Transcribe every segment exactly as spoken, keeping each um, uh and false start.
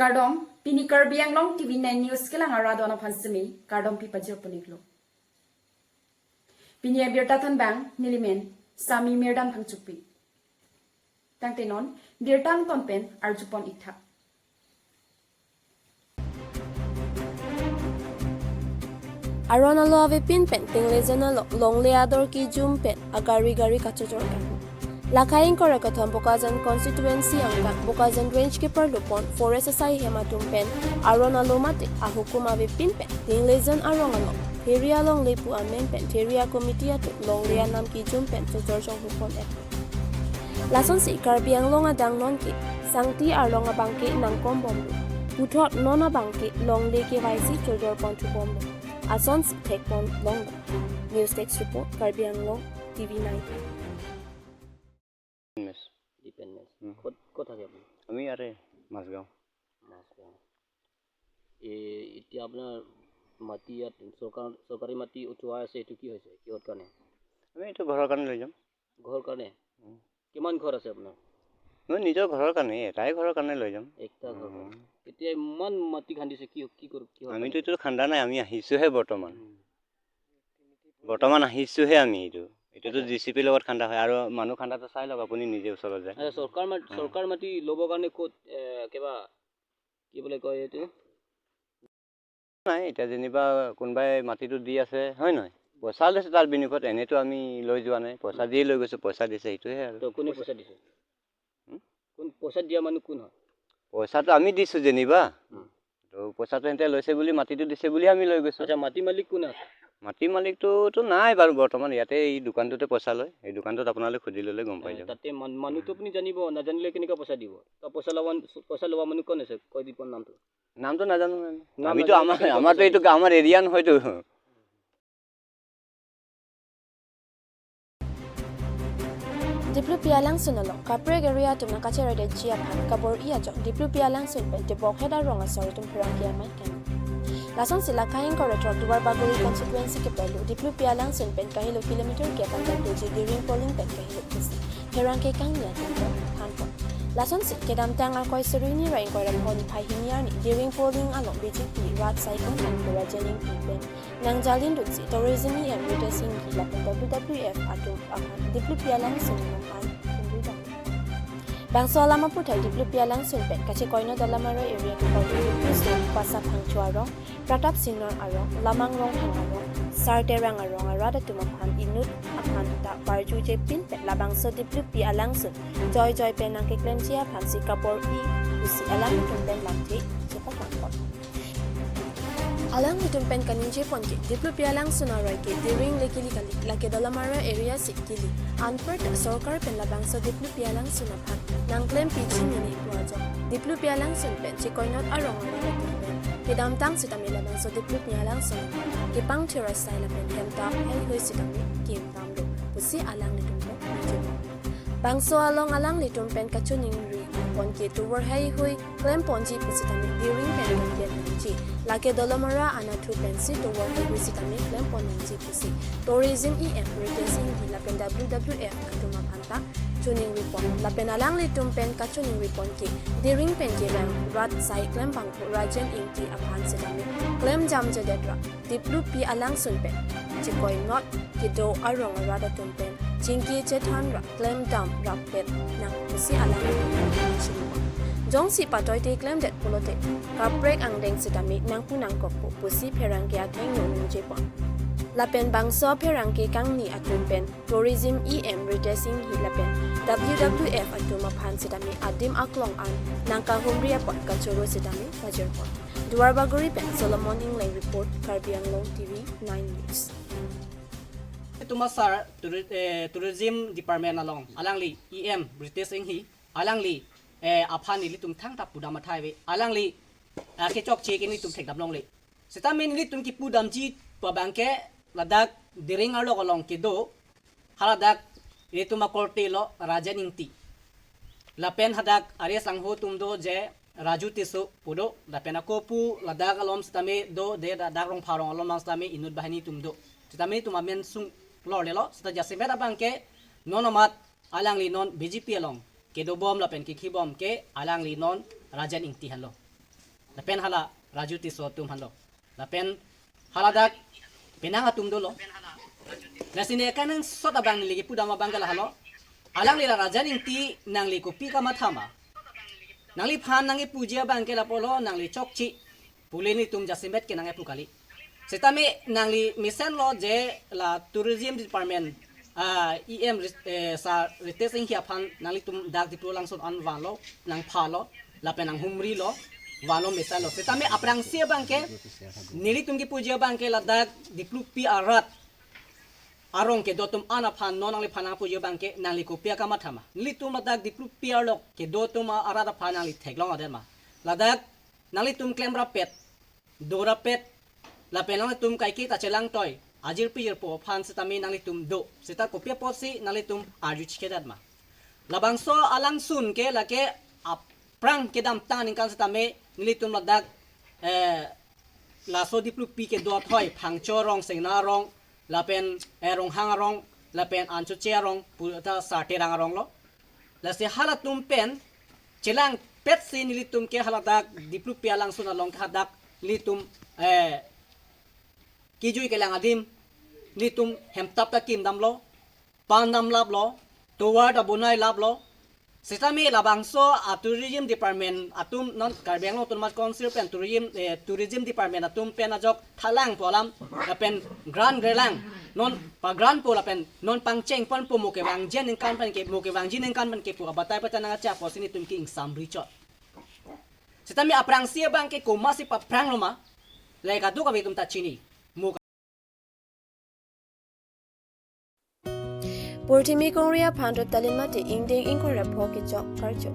Kardom, pini Karbi Anglong T V nine News kelang arat aphan semi kardom pipajir puniklo. Pini abirta thanbang nelimen Sami Mirdam Phangchokpi. Tangte non birta angton pen arjupon iktha. Aron alo avepin pen Tinglejon along longle ador kejum pen agari gari kachojor kan. Lakhai ingkoi ra kethom Bokajan constituency angkang Bokajan range keparlupon forest asai hem atum pen aron alo mate ahukum avepin pen Tinglejon arong along Theri alongle pu amen pen Theri a-committee atum longle anam kejum pen chojor chonghupon et. Lasonsi Karbi Anglong adang nonke sangti arlong abangke nangkombomlo. Puthot non abangke longle kevaisi chojor pon thubomlo. Asonsi thekpon longlo. News Desk Report, Karbi Anglong T V nine. মেছ। ডিপেন মেছ। হুম। ক'ত ক'ত থাকে আপুনি? আমি ইয়াতে মাছগাঁও। মাছগাঁও। এই এতিয়া আপোনাৰ মাটি ইয়াত চৰকাৰ চৰকাৰী মাটি উঠোৱা আছে, এইটো কি হৈছে, কিহৰ কাৰণে? আমি এইটো ঘৰৰ কাৰণে লৈ যাম। ঘৰৰ কাৰণে? উম। কিমান ঘৰ আছে আপোনাৰ? মই নিজৰ ঘৰৰ কাৰণে, এটাই ঘৰৰ কাৰণে লৈ যাম। একটা ঘৰ। উম। এতিয়া ইমান মাটি খান্দিছে, কি কি কৰ কিহৰ আমিতো কাৰণে? এইটো খান্দা নাই, আমি আহিছোঁহে বৰ্তমান। উম। বৰ্তমান আহিছোঁহে আমি এইটো। এইটোতো জে চি পিৰ লগত খান্দা হয় আৰু মানুহ খান্দাটো চাই লওক আপুনি নিজে ওচৰত যায়। আচ্ছা, চৰকাৰ মাটি উম। চৰকাৰ মাটি ল'বৰ কাৰণে ক'ত এ, কিবা কি বুলি কয় এইটো? নাই, এতিয়া যেনিবা কোনোবাই মাটিটো দি আছে, হয় নহয়? পইচা লৈছে তাৰ বিনিময়ত, এনেতো আমি লৈ যোৱা নাই, পইচা দিয়ে লৈ গৈছোঁ, পইচা দিছে, সেইটোহে আৰু। তো কোনে পইচা দিছে? হুম? কোন পইচা দিয়া মানুহ কোন হয়? পইচাটো আমি দিছোঁ যেনিবা, উম। তো পইচাটো সিহঁতে লৈছে বুলি, মাটিটো দিছে বুলিহে আমি লৈ গৈছোঁ। আচ্ছা, মাটি মালিক কোন আছে? মাটি মালিকটোতো নাই বাৰু বৰ্তমান, ইয়াতে এই দোকানটোতে পইচা লয়, এই দোকানটোত আপোনালোকে সুধি ল'লে গম পাই এ, যাব। তাতে মান- মানুহটো আপুনি জানিব, নাজানিলে কেনেকৈ পইচা দিব? তো পইচা লোৱা পইচা লোৱা মানুহ কোন আছে, কৈ দিব নামটো। নামটো নাজানো আমি। নাম আমিতো নাজানো, আমাৰ কেনেকৈ আমাৰতো পইচা এইটো দিব? আমাৰ এৰিয়া নহয়তো। Diplupia Langsun along kaprek area atum nangkacheredetji aphan kabor-i ajok Diplupia Langsun pen tebok het arong asor atum pherangke amei kan. Lasonsi Lakhai ingkoi ra throk Duarbagori constituency keparlo Diplupia Langsun pen kahelo kilometer ke aphan tangtoji Diring Poling pen kahelo pusi pherangke kangni atum pon thanpon. Lasonsi kedamtang Arkoi suri hini ra ingkoi ra phongo niphai hini arni Diring Poling along B J P rat asai kangni Rajen Ingti pen nangjalindunsi Tourism E M Ritesh Enghi lapen W W F atum aphan Diplupia Langsun along an humri dam. Bangso alam aputhak Diplupia Langsun pen kachekoinot Dalamara area keparlo Dipluson, Pasa Phangcho arong, Pratap Singnar arong, Lamang Rongthang arong, Sar Terang arong arat atum aphan inut aphan ta parjujepin pen labangso Diplupia Langsun joijoi pen nangkeklemji aphansi kabor-i pusi alanglitum pen lamthe chepaklang pon. Alanglitum pen kaningje pon ke Diplupia Langsun aroi ke Diring le kili kali, lake Dalamara area si kili. Anparta sorkar pen labangso Diplupia Langsun aphan nangklempiji mene pu ajok Diplupia Langsun pen chekoinot arong arat atum pen kedamtang sitame labangso Diplupia Langsun aphan kepangthir asai lapen hem ta heihui sitame kim damlo pusi alanglitum pen ningje pon. Bangso along alanglitum pen kachiningri pon ke tovar heihui klemponji pusitame Diring pen kanggen nangji. Lake Dalamara anatthu pensi tovar heihui sitame klempon nangji pusi Tourism E M Ritesh Enghi lapen W W F atum aphan ta chiningri pon. Lapen alanglitum pen kachiningri pon ke Diring pen kevang rat asai klempangphu Rajen Ingti aphan sitame klemjamjedet ra Diplupia Langsun pen chekoinot kedo arong arat atum pen chingki chethan ra klemdam rapet nang pusi alanglitum pen chiningri pon. Jongsi patoite klemdet pulote kaprek angdeng sitame nangpu nangkokpo pusi pherangke athengno ningje pon. Lapen bangso pherangke kangni atum pen Tourism E M Ritesh Enghi lapen W W F atum aphan sitame adim aklong an nangkahumri apot kachoro sitame pajir pon. Duarbagori pen Solomon Ingleng report, Karbi Anglong T V nine News. Etum asar touri- eh, tourism department along alangli E M Ritesh Enghi alangli eh, aphan ilitum thangta pudam athai ave. Alangli eh, kechokche ke nelitum thekdam longle. Sitame nelitum kipudamji pu abangke ladak Diring arlok along kedo, haladak ilitum akorte lo Rajen Ingti. Lapen hadak ari asangho atum do je Raju Tisso pu do, lapen ako pu ladak along sitame do, de ladak Rongpharong along sitame inut banghini atum do. Sitame itum amen sunglorlelo, sita jasemet abangke non amat alangli non B J P along kedobom lapen kekhibom ke alangli non Rajen Ingti henlo. Lapen hala Raju Tisso atum aphan lo. Lapen hala dak penang atum dolo. Lasi ne kanengsot abang neli kipudam abang ke lahelo. Alangli la Rajen Ingti, nangli kopi kamatha ma? Nangliphan nangkipuji abang ke lapulo, nangli chokche pu le nelitum jasemet ke nangkipu kali. Setame nangli mesenlo je la Tourism Department, ah, E M Rit-, eh, Sir Ritesh Enghi aphan nanglitum dak Diplu langsun an vanlo, nangphalo, lapen nanghumrilo, vanlo mesenlo. Setame aphrangsi abang ke, nelitum kipuji abang ke ladak Diplupi arat arong kedo atum an aphan non nangliphan nangpuji abang ke nangli kopi akamatha ma? Nelitum ladak Diplupi arlo kedo atum arat aphan nangli theklongledet ma? Ladak nanglitum klem rapet, do rapet, lapen nanglitum kaike ta chelangtoi, ajirpi jirpo aphan setame nanglitum do. Seta kopi apotsi nanglitum arju chikedet ma? Labangso alangsun ke lake aphrang kedamtang aningkan setame nelitum ladak, eh, laso Diplupi kedo athoi, Phangcho arong, Sengna arong, lapen, eh, Ronghang arong, lapen Anchoche arong, pu ta Sar Terang arong lo. Lasi halatum pen chelangpetsi nelitum ke haladak Diplupi alangsun along ke hadak nelitum, eh, kejui kelang adim, nelitum hemtap ta kimdamlo, pan damlaplo, tovar ta bonai laplo. Setame labangso a Tourism Department atum non Karbi Anglong Autonomous Council pen Tourism, eh, Tourism Department atum pen ajok thalang pu alam, lapen grant grelang, non pa-grantpo lapen non pangchengponpo, mo kevangji aningkan pen ke, mo kevangji aningkan pen ke pu abatai pachanang acha apotsi nelitum ke ingsamri chot. Setame aphrangsi abang ke komatsi paphranglo ma? Lake kadokave atum ta chini. Mo Purthimi Kungri aphan Ruptalin mate ingdeng ingkoi ra pho kechok karcho.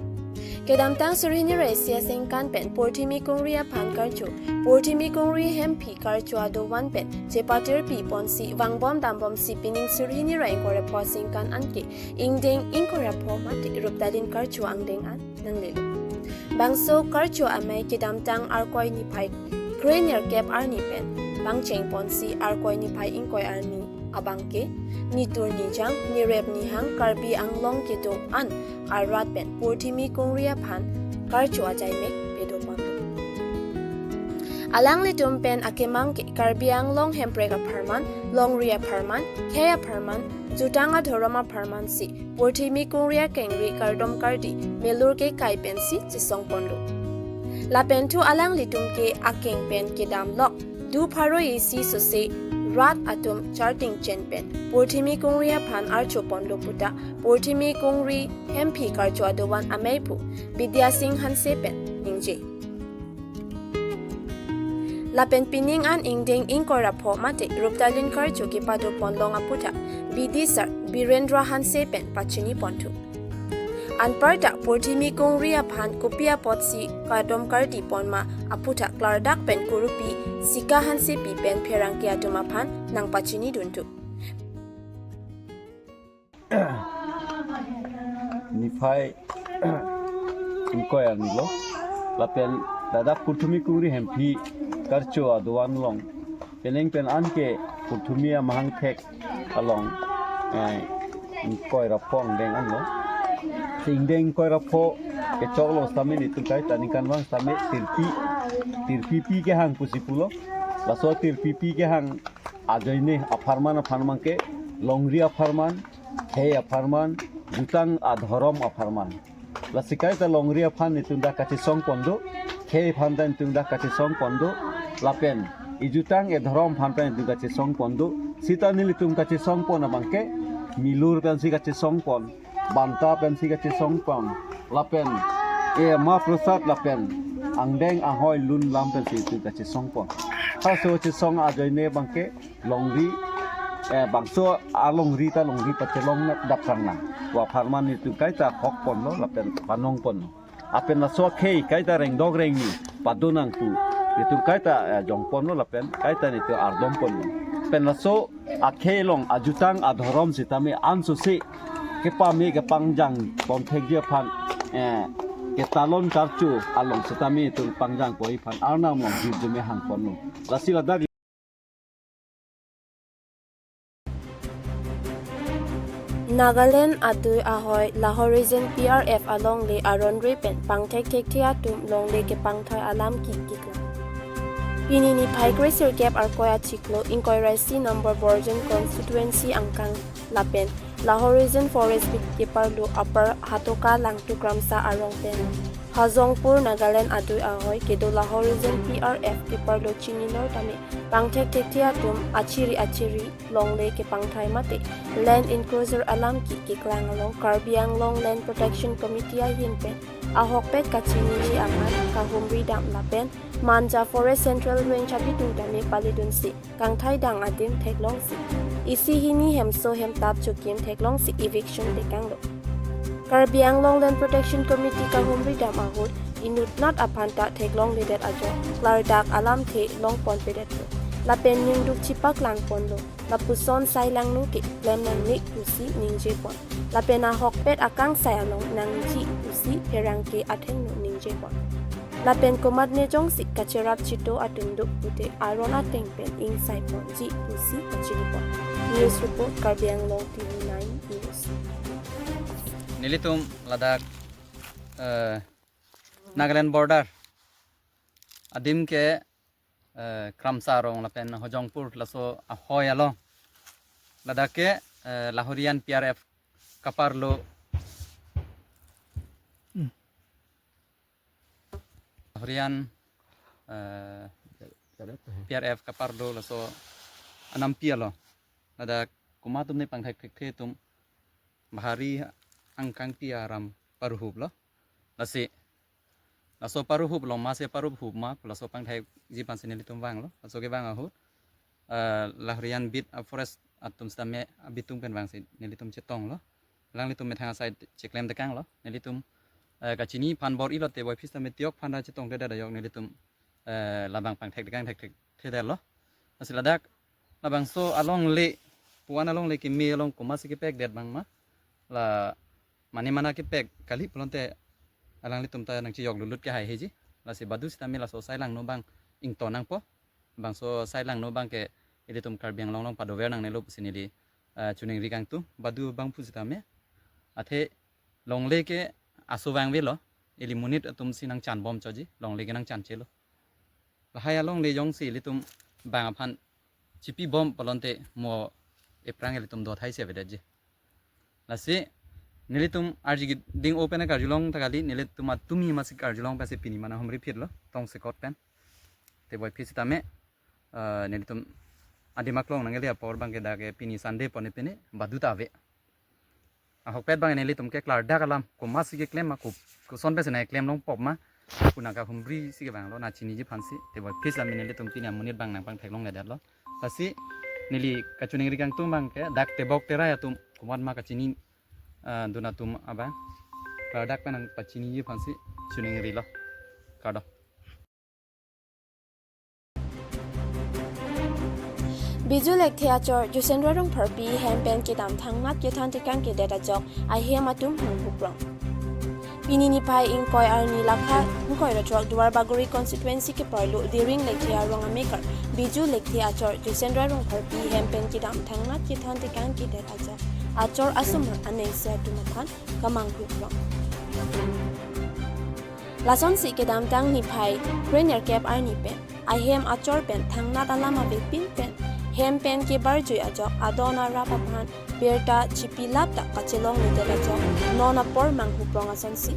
Kedamtang suri hini ra isi aningkan pen Purthimi Kungri aphan karcho, Purthimi Kungri Hemphi karcho adovan pen chepatirpi ponsi vangbom dambomsi pining suri hini ra ingkoi ra pho aningkan anke ingdeng ingkoi ra pho mate Ruptalin karcho angdeng an nanglelo. Bangso karcho amei kedamtang Arkoi niphai krenerkep arni pen pangcheng ponsi Arkoi niphai ingkoi arni abang ke nitur nijang nirep nihang Karbi Anglong kedo an arat pen Purthimi Kungri aphan karcho ajaimek pedo ponlo. Alanglitum pen akemang ke Karbi Anglong hemprek apharman, longri apharman, khei apharman, jutang adhorom apharman si Purthimi Kungri akengri kardom kardi melur kekai pensi chesong ponlo. Lapen thu alanglitum ke akeng pen kedam lok du pharo isi sose rat atum charting chen pen Purthimi Kungri aphan archo ponlo puta Purthimi Kungri Hemphi karcho adovan ameiphu Bidya Sing Hanse pen ningje. Lapen pining an ingdeng ingkoi ra pho mate Ruptalin karcho kepado ponlong aputhak B D sir Birendra Hanse pen pachini ponthu. Anparta Purthimi Kungri aphan kopi apotsi kardom kardi ponma aputhak klardak pen kurupi Sika Hansepi pen pherangke atum aphan nangpachini dunthu. Niphai ingkoi arni lo. Lapen ladak Purthimi Kungri Hemphi karcho adovan along penang pen anke Purthimi amahang thek along, eh, ingkoi ra pho angdeng anlo. Si ingdeng ingkoi ra pho kechoklo setame nelitum kaita aningkanvang setame tirpi, tirpipi kehang pusi pulo. Laso tirpipi kehang ajoine apharman apharman ke longri apharman, khei apharman, jutang adhorom apharman. Lasi kaita longri aphan nelitum dak kachesong pon do, khei aphan ta nelitum dak kachesong pon do, lapen ejutang edhorom aphan ta nelitum kachesong pon do. Seta nelitum kachesong pon abang ke milur pensi kachesong pon, banta pensi kachesong pon, lapen e ma prasad lapen angdeng anghoi lun lam pensi nelitum kachesong pon. Halaso chesong ajoine abang ke longri, eh, bangso alongri ta longri pachelong na daprang nang. Pu apharman nelitum kaita hok ponlo lapen panong ponlo. Lapen laso akhei kaita rengdok rengni padonang pu nelitum kaita, eh, jong ponlo lapen kaita nelitum ardom ponlo. Lapen laso akhei along ajutang adhorom setame ansose kepame kepangjang ponthekji aphan, eh, ketalon karcho along setame nelitum pangjang poi aphan Arnam along hirjume hang ponlo. Lasi ladak Nagaland adui ahoi Lahorijan P R F alongle aron re pen pangthek thekthe atum longle kepangthai alam ki kiklang. Pini niphai kresirkep Arkoi achiklo ingkoi ra isi number Borjan constituency angkang lapen Lahorijan Forest Beat keparlo Upper Hatoka Langtuk Kramsa arong pen Hajongpur Nagaland adui ahoi kedo Lahorijan P R F keparlo chinilor tame pangthek thekthe atum achiri achiri longle kepangthai mate land encroacher alam ki kiklang along Karbi Anglong Land Protection Committee ahin pen ahokpet kachiniji aphan kahumri dam lapen Manja Forest Central Range abitung tame palidunsi kangthai dang adim theklongsi isi hini hemso hemtap chokim theklongsi eviction tekanglo. Karbi Anglong Land Protection Committee kahumri dam ahut inutnat aphan ta theklongledet ajok klardak alamthe longponpedetlo. Lapen ningduk chipaklang ponlo. Lapuson sai langno ke klem nangne pusi ningje pon. Lapen ahokpet akangsai along nangji pusi pherangke athengno ningje pon. Lapen komatne jongsi kacherap chito atum duk pute aron ateng pen ingsai ponji pusi pachini pon. News report, Karbi Anglong T V nine News. Nelitum ladak, eh, Nagaland border adim ke, eh, Kramsa arong lapen Hojongpur laso ahoi along ladak ke, eh, Lahorijan P R F kaparlo. Hmm. Lahorijan, eh, P R F kaparlo laso anampi along ladak komat atum ne pangthek thekthe atum bahari angkangpi aram paruhuplo. Lasi laso paruhup along masi paruhup ma, laso pangthekji aphansi nelitum vanglo. Laso kevang ahut, eh, Lahorijan beat, ah, forest atum sitame abitung pen vangsi nelitum chetonglo. Alanglitum methang asai cheklem tekanglo. Nelitum, eh, kachini aphan bor-ilo te boiphit sitame tiok aphan ra chetongledet ajok nelitum, eh, labang pangthek tekang thekthedetlo. Lasi ladak labangso alongle, puan alongle keme along komatsi kepekdet abang ma, la mane mana kepek kali pulote alanglitum ta nangchejok lutlut ke haiheji. Lasi badu sitame laso sai langno abang ington nangpo. Bangso sai langno abang ke ilitum Karbi Anglong along padover nangnelo pusi neli, eh, choningri kangtung. Badu abang pusitame athe longle ke aso vangvelo, ili monit atumsi nangchanbom choji, longle ke nangchanchelo. Lahai alongle jongsi ilitum bang aphan chipibom pulote mo ephrang ilitum dothai si avedetji. Lasi nelitum arji ding open karjulong ta kali, nelitum atumi masi karjulong pensi pini mana humri phitlo, tongsekot pen. Te boiphit sitame, eh, nelitum adim aklong nangle apor abang ke dak ke pini Sunday pon pini badu ta ave. Ahokpet abang nelitum ke klardak alam komatsi keklem ma, ko koson pensi nangklem longpo ma, pu nangkahumri si kevanglo, nangchiniji aphansi. Te boiphit sitame nelitum pini amonit abang nangpangtheklongledetlo. Lasi neli kachoningri kangtung abang ke dak tebok terai atum komat ma kachini, ah, dun atum abang klardak pen nangpachiniji aphansi choningrilo. Kardom. Biju Lekthe achor Jusendra Rongpharpi hem pen kedam thangnat kethan tekang kedet ajok ahem atum manghuprong. Pini niphai ingkoi arni lakha ingkoi ra throk Duarbagori constituency keparlo Diring Lekthe arong amekar Biju Lekthe achor Jusendra Rongpharpi hem pen kedam thangnat kethan tekang kedet ajok achor asomar anengsir atum aphan kamanghuprong. Lasonsi kedamtang niphai krenerkep arni pen ahem achor pen thangnat alam avepin pen hem pen kebarjui ajok adon arap aphan birta chipilap ta kachelongledet ajok non apor manghuprong asonsi.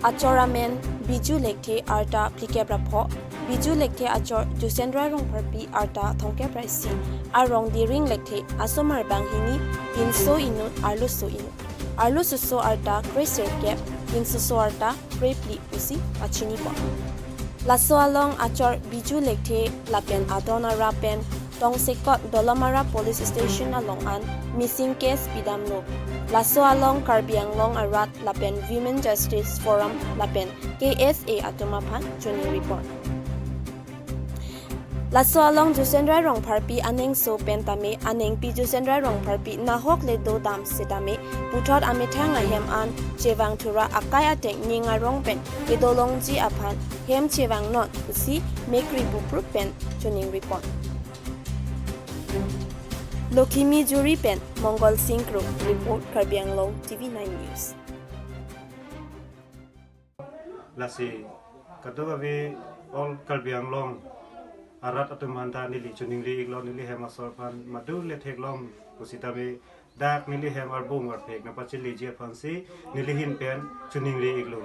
Achor amen Biju Lekthe, arta phlikep ra pho. Biju Lekthe achor Jusendra Rongpharpi, arta thomkep ra isi, arong Diring Lekthe, asomar banghini, pinso inut, arloso inut. Arlososo arta kresirkep, pinsoso arta krephli pusi pachinipon. Laso along achor Biju Lekthe lapen adon arap pen tongsekot Dolamara Police Station along an missing case pidamlo. Laso along Karbi Anglong arat lapen Women Justice Forum lapen K S A atum aphan choningripon. Laso along Jusendra Rongpharpi anengso pen tame anengpi Jusendra Rongpharpi nahok le dodam setame puthot amethang ahem an chevang thura akai ateng ning arong pen kedolongji aphan hem chevangnon pusi mekri buprup pen choningripon. Lokhimi Juri pen Mongol Singh Kro report, Karbi Anglong T V nine News. Lasi kadokave all Karbi Anglong arat atum aphanta neli choningri iklo, neli hem asor aphan madu le theklong pusitame dak neli hem arbung arphek nangpacheleji aphansi neli ahin pen choningri iklo.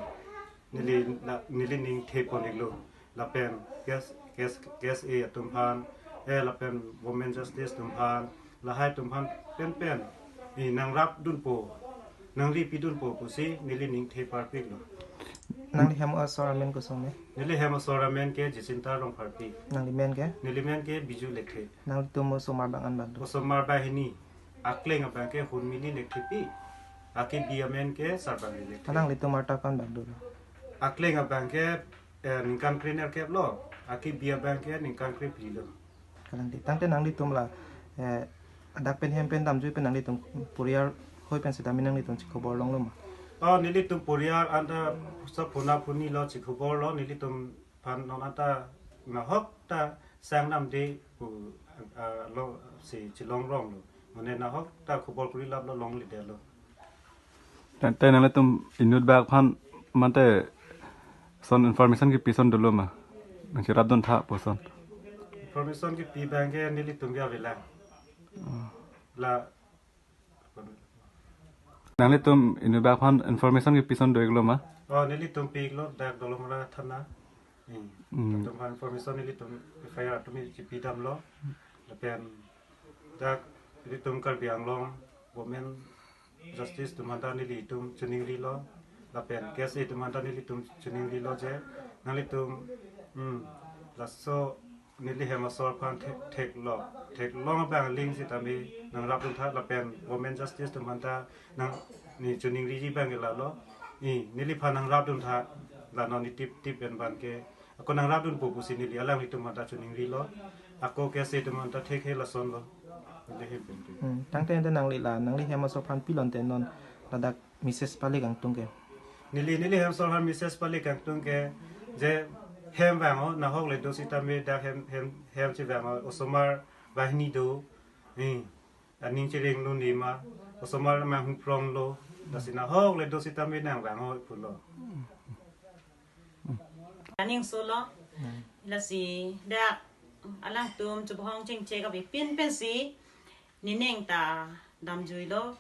Neli na, neli ning thepon iklo. Lapen K S, K S, K S A atum aphan, eh, lapen Women Justice atum aphan, lahai atum aphan penpen, eh, nangrapdunpo, nangripidunpo pusi neli ning theparpiklo. Nangli hem asor amen koson ne? Neli hem asor amen ke Jacinta Rongpharpi. Nangli men ke? Neli men ke Biju Lekthe. Nanglitum osomar bang-an bang do? Osomar banghini. Akleng abang ke Hunmili Lekthepi. Akebi amen ke Sarbangli Lekthe. Nanglitum arta ko-an bang dolo? Akleng abang ke, eh, ningkan krenerkep lo. Akebi abang ke ningkan krephli lo. Kalang di. Tangte nanglitum la, eh, adak pen hem pen damjui pen nanglitum poriyar hoi pen sitame nanglitum chikhobor longlo ma? Oh, nelitum poriyar anta sa phuna phuni lo, chikhobor lo, nelitum aphan non anta nahok ta sang damde pu, ah, lo si chilongrong lo. Mane nahok ta khobor kuri lap lo, longledetlo. Tangte nanglitum inut bak aphan mate son information kepi ason dolo ma? Nangcherapdun tha pu ason. Information kepi abang ke nelitum ke avelang. Oh. La Nanglitum inut bak aphan information kepi ason do iklo ma? Oh, nelitum pi iklo, dak Dolamara thana. Hmm. Hmm. Atum aphan information nelitum F I R atum chipi damlo. Lapen dak nelitum Karbi Anglong Women Justice atum aphanta nelitum choningrilo. Lapen K S A atum aphanta nelitum choningrilo je nanglitum, hmm, laso neli hem asor aphan thek, theklo, theklong abang aling sitame nangrapdun tha, lapen Women Justice atum aphanta nang, ne choningriji abang ke lalo. I, neliphan nangrapdun tha, la non ne tip tip pen abang ke. Ako nangrapdunpo pusi neli alanglitum aphanta choningrilo. Ako K S A atum aphanta thekthe lasonlo. Neli hem pen tu. Hmm, tangte ante nangli la, nangli hem asor aphan pilon te non ladak Mrs Pali Kangtung ke? Neli, neli hem asor aphan Mrs Pali Kangtung ke je hem vang ho, nahok le do sitame dak hem, hem, hem chevang ho, osomar banghini do. Eh, aning chereng lo ne ma, osomar manghu prong lo, lasi nahok le do sitame nangvang ho pulo. Aning solo, lasi dak alangtum chubahong chingchek abe pin pensi, nening ta damjuilo,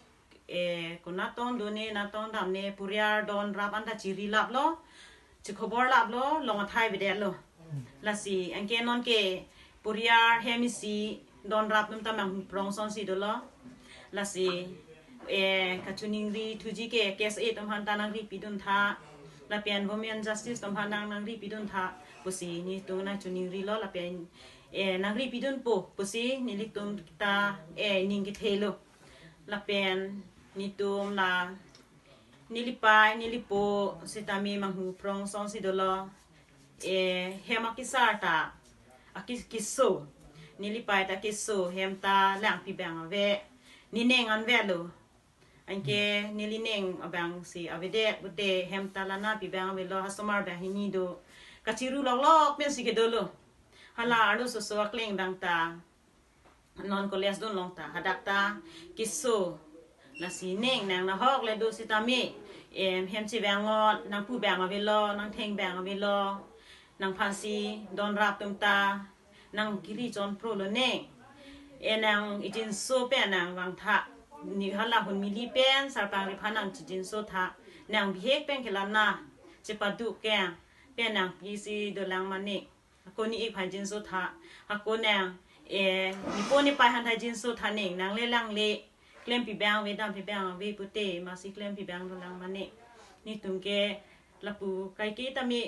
eh, konat tong do ne, nat tong dam ne, poriyar donrap anta chiri laplo, chikhobor laplo, long athai bedetlo. Lasi, anke non ke poriyar hem isi donrap atum ta manghu prong asonsi dolo. Lasi, eh, kachoningri thuji ke K S A atum aphanta nangripidun tha, lapen Women Justice atum aphan nang, nangripidun tha pusi netum nangchoningrilo, lapen, eh, nangripidunpo pusi nelitum ta, eh, ning kethelo. Lapen netum la nelipei, nelipo sitame manghu prong asonsi dolo. Eh, hem akesar ta, akis-, keso. Nelipei ta keso, hem ta lang pi abang ave. Nening an avelo. Anke nelining abangsi avedet pute hem ta la na pi abang avelo, osomar banghini do. Kachiru lok lok pensi kedolo. Hala arloso so akleng abang ta non college dun long ta, hadak ta keso. Lasi ning nang nahok le do sitame, em, hem chevangnot, nangpu abang avelo, nangtheng abang avelo, nangphansi donrap atum ta nangkiri chonpro lo ne. E nang ijinso pen nangvang tha. Ne hala Hunmili pen Sarpangri aphan nangchijinso tha. Nang bihek pen ke la na chepaduk ke pen nangpisi dolang mane. Ako ne-ik aphan jinso tha. Ako nang, eh, nepo nepei aphanta jinso tha, ning nang le lang le klem pi abang ave, dam pi abang ave pute, masi klem pi abang dolang mane. Netum ke lapu kaike tame.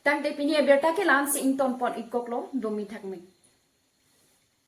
Tangte pini abirta ke la-ansi ingtonpon-ik koklo, domi thakme.